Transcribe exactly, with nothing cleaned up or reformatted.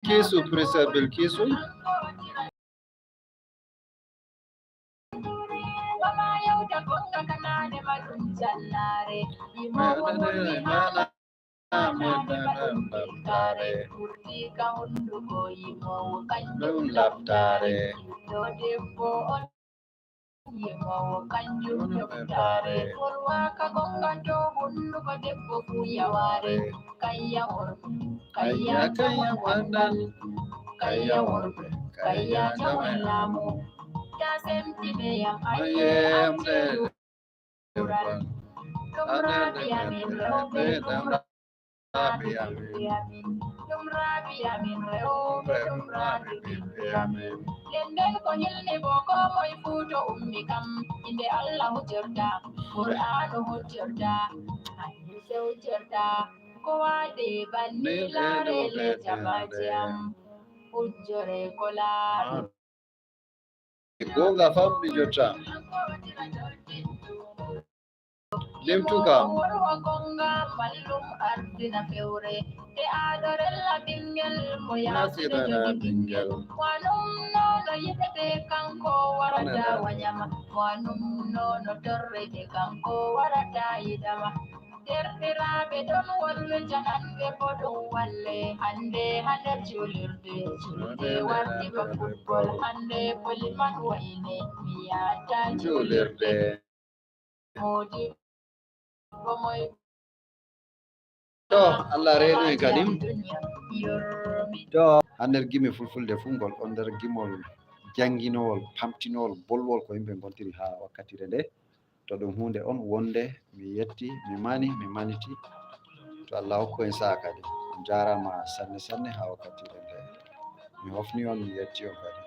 Bilkisu, Professor Bilkisu. Ɗum labtaare. Yimowo kanjum yoɓtaare. Wolwaka gonga to hunduko debbo fu yaware. Kayya worɓe, kayya, kayya jaman, kayya worɓe, kayya jaman laamu. Ta semtine yam, ayye, am ceeɗu. Ɗum raabi amin rewɓe, ɗum raabi amin. Ɗum raabi amin rewɓe, ɗum raabi ɓiɓɓe amin. Nden nden ko hilni bo ko moy fu to ummi kam, inde Allah hujjorta, Qur'aanu hujjorta, hadise hujjorta, ko waade banni laare le jamaaje am, hujjore ko laaɗo. Goonga fam mi jotta. Limtu kam. Worwo gonga mallum ardina fewre. Te aɗo rella ɓingel mo yaasi ɗo jogi ɓingel. Wanum nono yiɗete kanko warata wanyama. Wanum nono torrete kanko warata yiɗama. Derɗiraaɓe ɗon wolwe jananɓe bo ɗum walle. Hande hande julirde, julde warti ba football. Hande boli man wayne, mi yaata julirde. Moodi, bo moy. To, Allah reenu en kadi. To, ha nder gimi fulfulde fu, ngol ɗon nder gimol janginowol, pamtinowol, bolwol ko yimɓe ngontiri ha wakkatire nde. To ɗum huunde on wonde mi yetti, mi mani, mi maniti. To Allah hokku en sa'a kadi. On jaaraama sanne sanne ha wakkatire nde. Mi hofni on, mi yetti on kadi.